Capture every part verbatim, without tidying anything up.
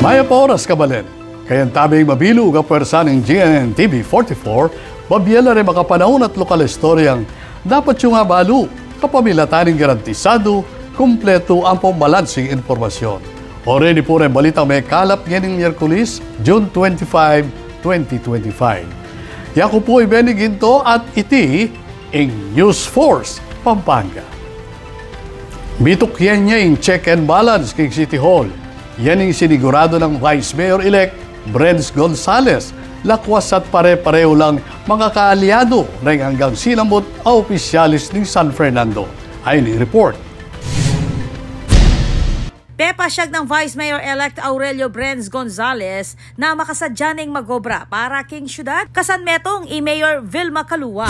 Mayap a oras, kabalen. Kayabe ing mabilug a pwersa ning G N N T V forty-four, babie la reng makapanaun at lokal a istoryang dapat yung abalu, kapamilatan ning garantisadu, kumpletu ampong balansing impormasyon. O reni pu reng balitang mekalap ngening Miyerkules, June twenty-five, twenty twenty-five. Yaku pu i Benny Ginto at iti ing News Force Pampanga. Mitukyan ne ing check and balance king City Hall. Yan ing siniguradu nang Vice Mayor-elect Brenz Gonzales, lakwas at pare-parehu lang makakaalyadu reng anggang sinambut a opisyalis ning San Fernando. Ayni ing report. Pepasyag nang Vice Mayor-elect Aurelio Brenz Gonzales na makasadya neng mag-obra para king syudad. Kasan metung i Mayor Vilma Calua.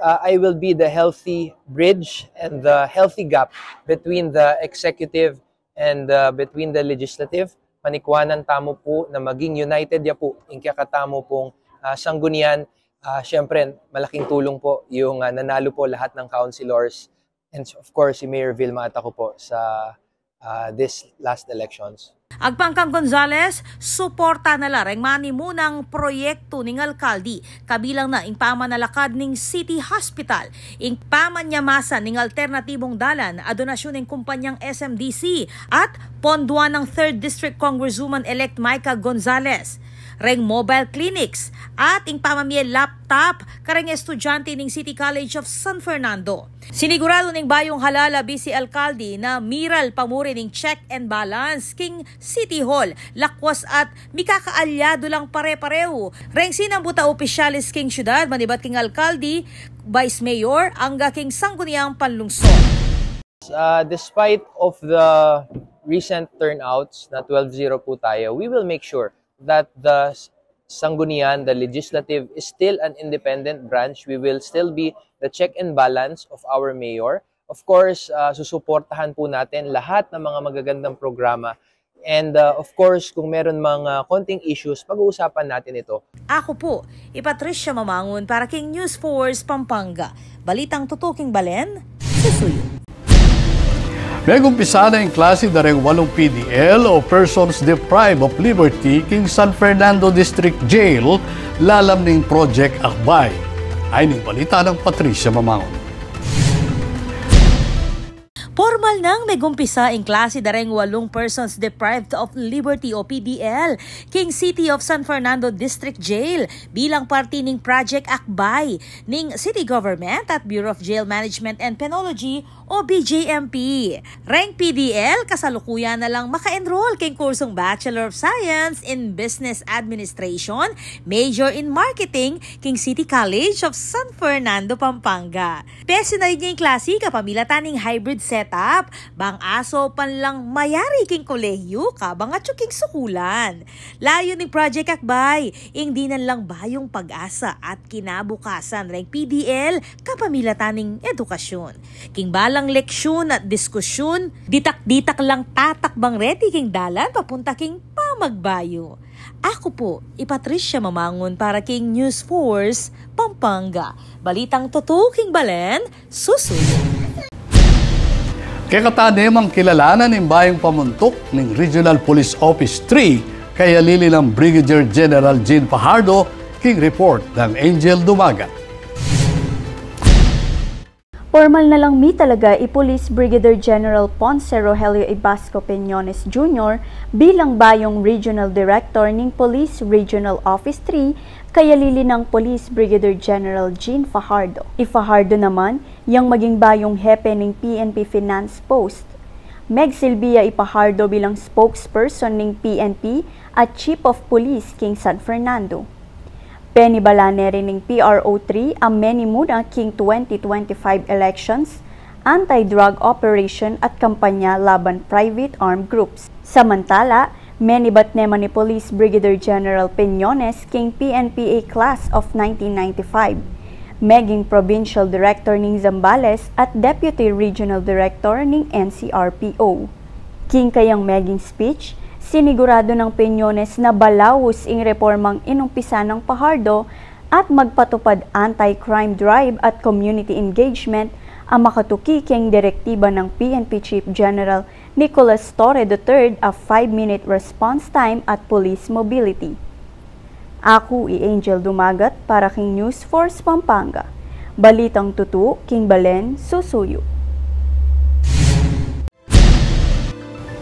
Uh, I will be the healthy bridge and the healthy gap between the executive and, uh, between the legislative. Panikwanan tamu pu na maging united ya pu ing kekatamu pung, uh, sanggunian. Uh, siyempre, malaking tulong po yung, uh, nanalo po lahat ng councilors and of course si Mayor Vilma at ako po sa, uh, this last elections. Agpang kang Gonzales, suporta na la reng manimunang proyektu ning alkaldi, kabilang na ing pamanalakad ning City Hospital, ing pamanyamasan ning alternatibung dalan a donasyun ning kumpanyang S M D C, at ponduan nang Third District Congresswoman-elect Myka Gonzales, reng mobile clinics, at ing pamamie laptop kareng estudyante ning City College of San Fernando. Siniguradu ning bayung halal a bise alkaldi na miral pa muri ning check and balance king City Hall, lakwas at mikakaalyadu lang pare-parehu reng sinambuta opisyalis king syudad, manibat king alkaldi, vice mayor, angga king sangguniang panlungsod. Uh, despite of the recent turnouts na twelve zero po tayo, we will make sure that the sanggunian, the legislative, is still an independent branch. We will still be the check and balance of our mayor. Of course, uh, susuportahan po natin lahat ng mga magagandang programa. And, uh, of course, kung meron mga konting issues, pag-uusapan natin ito. Aku pu i Patricia Mamangun para king News Force Pampanga. Balitang tutuking balen, susuyu. Megumpisa na ing klasi da reng walung P D L o Persons Deprived of Liberty king San Fernando District Jail lalam ning Project Akbay. Ayni ing balita nang Patricia Mamangun. Pormal nang megumpisa ing klasi da reng walung Persons Deprived of Liberty o P D L king City of San Fernando District Jail bilang parti ning Project Akbay ning City Government at Bureau of Jail Management and Penology o B J M P. Reng P D L kasalukuyan na lang maka-enroll king kursung Bachelor of Science in Business Administration, major in Marketing, king City College of San Fernando, Pampanga. Pesinaid ne ing klasi kapamilatan ning hybrid setup, bang asaupan lang mayari king kolehiyu kabang atyu king sukulan. Layun ning Project Akbay, ing dinan lang bayung pag-asa at kinabukasan reng P D L kapamilatan ning edukasyun. King balang leksyun at diskusyun, ditak-ditak lang tatakbang reti king dalan papunta king pamagbayu. Aku pu i Patricia Mamangun para king News Force Pampanga. Balitang tutuking balen, susuyu. Kekatanem a kilalanan ing bayung pamuntuk ning Regional Police Office three kayalili nang Brigadier General Jean Fajardo king report nang Angel Dumagat. Pormal na lang mitalaga i Police Brigadier General Ponce Rogelio Ibasco Peñones Junior bilang bayung Regional Director ning Police Regional Office three kayalili nang Police Brigadier General Jean Fajardo. I Fajardo naman yang maging bayung hepe ning P N P Finance Post. Megsilbi ya i Fajardo bilang spokesperson ning P N P at Chief of Police king San Fernando. Penibala ne rin ning P R O three a menimuna king twenty twenty-five elections, anti-drug operation at kampanya laban private armed groups. Samantala, menibat ne man i Police Brigadier General Peñones king P N P A class of nineteen ninety-five, meging Provincial Director ning Zambales at Deputy Regional Director ning N C R P O. King kayang meging speech, siniguradu nang Peñones na balaus ing repormang inumpisa nang Fajardo at magpatupad anti-crime drive at community engagement a makatuki king direktiba nang P N P Chief General Nicolas Torre the third a five-minute response time at police mobility. Aku i Angel Dumagat para king News Force Pampanga. Balitang tutu king balen susuyu.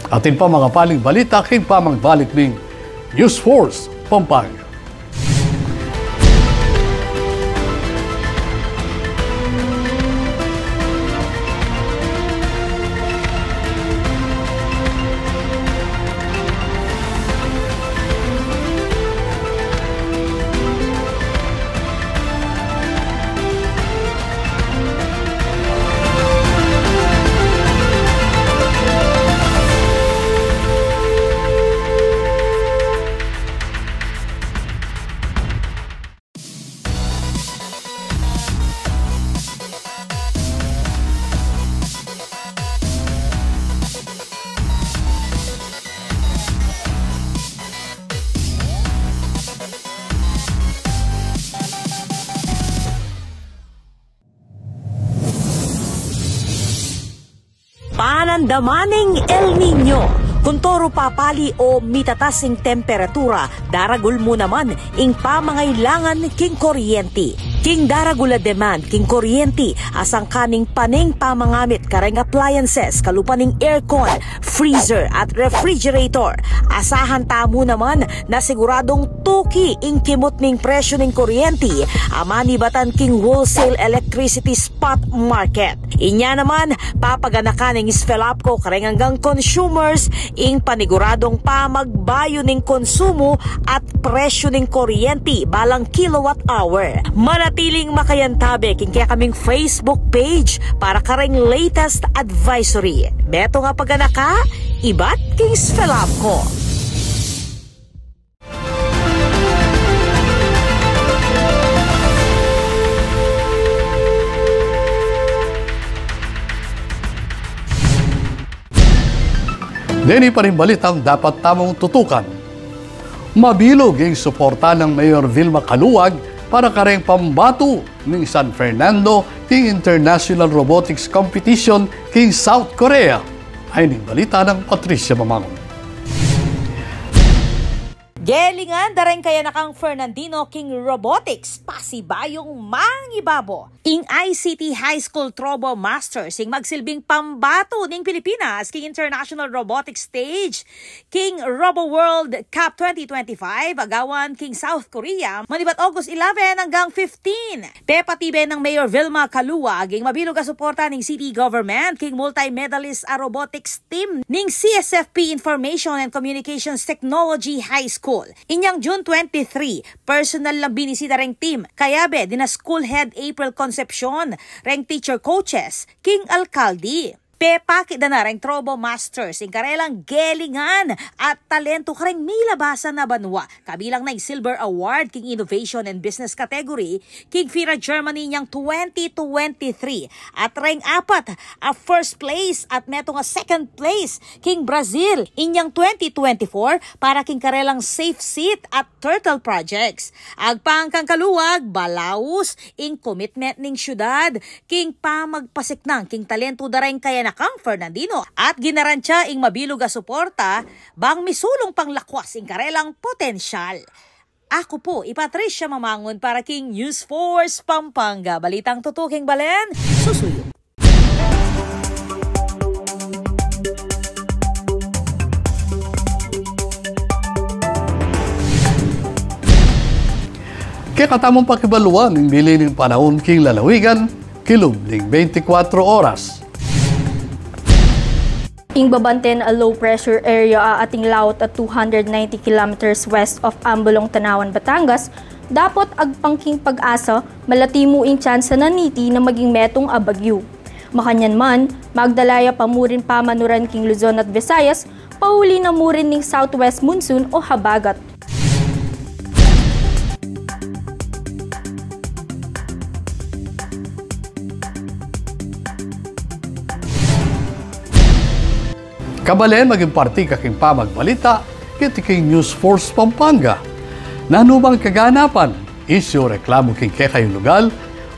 Atin pa makapaling balita king pamagbalik ning News Force Pampanga. Panandaman ning El Niño. Kuntoru papali o mitatas ing temperatura, daragul mu naman ing pamangailangan king kuryenti. King daragul a demand king kuryenti, asangka ning paning pamangamit kareng appliances, kalupa ning aircon, freezer at refrigerator. Asahan tamu naman na siguradung tuki ing kimut ning presyu ning kuryenti a manibatan king wholesale electricity spot market. Inya naman, papaganakan ning SFELAPCO kareng anggang consumers ing paniguradung pamagbayu ning konsumu at presyu ning kuryenti balang kilowatt hour. Manatiling makayantabe king kekaming Facebook page para kareng latest advisory. Metung a paganaka, ibat king SFELAPCO. Deni pa ring balitang dapat tamung tutukan. Mabilug ing suporta nang Mayor Vilma Caluag para kareng pambatu ning San Fernando king International Robotics Competition king South Korea. Ayni ing balita nang Patricia Mamangun. Gelingan da reng kayanakang Fernandino king robotics, pasibayung mangibabo. Ing I C T High School Trobo Masters ing magsilbing pambatu ning Pilipinas king International Robotics Stage king Robo World Cup twenty twenty-five, agawan king South Korea, manibat August eleven anggang fifteen. Pepatibe nang Mayor Vilma Caluag ing mabilug a suporta ning city government king multi-medalist a robotics team ning C S F P Information and Communications Technology High School. Inyang June twenty-three, personal lang binisita reng team, kayabe dina school head April Concepcion, reng teacher coaches, king alkalde. Pepakit da na reng Trobo Masters ing karelang gelingan at talentu kareng milabasan a banua, kabilang na ing Silver Award king Innovation and Business category king FIRA Germany inyang twenty twenty-three, at reng apat a first place at metung a second place king Brazil inyang twenty twenty-four para king karelang Safe Seat at Turtle Projects. Agpang kang Caluag, balaus ing commitment ning syudad king pamagpasiknang king talentu da reng kayanakang Fernandino at ginarantiya ing mabilug a suporta bang misulung pang lakwas ing karelang potensyal. Aku pu i Patricia Mamangun para king News Force Pampanga. Balitang tutu king balen, susuyu. Kekatamung pakibaluan ing bili ning panaun king lalawigan, kilub ning beintikwatro oras. Ing babanten a low pressure area a ating laut a two hundred ninety kilometers west of Ambalong, Tanauan, Batangas, dapot agpang king pag-asa, malati mu ing tsansa na niti na maging metung a bagyu. Makanyan man, magdala ya pa mu rin pamanuran king Luzon at Visayas, pauli na mu rin ning southwest monsoon o habagat. Kabalen, maging parti ka king pamagbalita keti king News Force Pampanga. Nanu mang kaganapan, isyu o reklamu king kekayung lugal,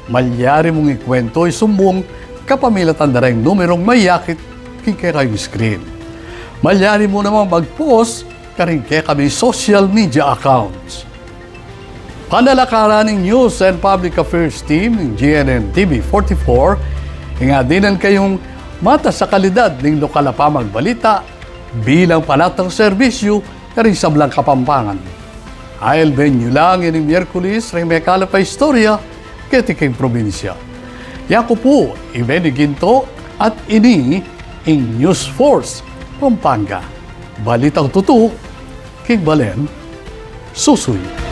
malyari mung ikuwentu o isumbung kapamilatan da reng numerung mayakit king kekayung screen. Malyari mu namang mag-post karing kekami social media accounts. Panalakaran ning News and Public Affairs Team ning G N N T V forty-four, ing adinan kayung matas a kalidad ning lokal a pamagbalita bilang panatnang serbisyu karing sablang Kapampangan. Ailben yu lang ining Miyerkules ring mekalap a istorya keti king probinsya. Yaku pu i Benny Ginto at ini ing News Force Pampanga. Balitang tutu king balen susuyu.